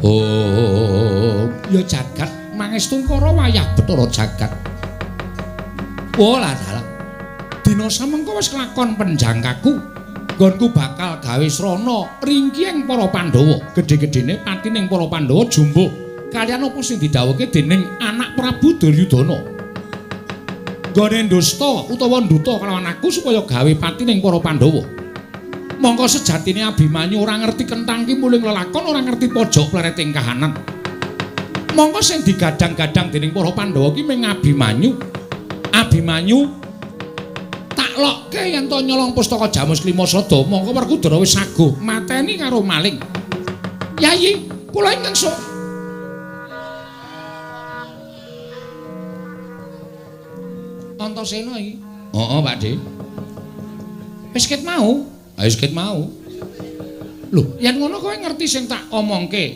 Oh, ya jagat mangestungkara wayah Bathara Jagat. Oh lah dalah. Dina samengko wis kelakon penjangkaku. Nggonku bakal gawe srana ringkiyeng para Pandhawa. Gedhe-gedhene patining para Pandhawa jumbuh kaliyan apa sing didhawuhke dening anak Prabu Duryudana. Nggone ndusta utawa nduta kelawan aku supaya gawe patining para Pandhawa. Mongko sejatine Abimanyu ora ngerti kenthang ki muling lelakon, ora ngerti pojok plereting kahanan. Mongko sing digadang-gadang dening para Pandhawa ki mung Abimanyu. Abimanyu tak lokke yen to nyolong pustaka Jamus Klima Sada, mongko Werkudara wis saguh mateni karo maling. Yayi, kula ingkang sok Antasena iki. Heeh, Pak De. Wis ket mau. Ayo ket mau. Lho, yen ngono kowe ngerti sing tak omongke.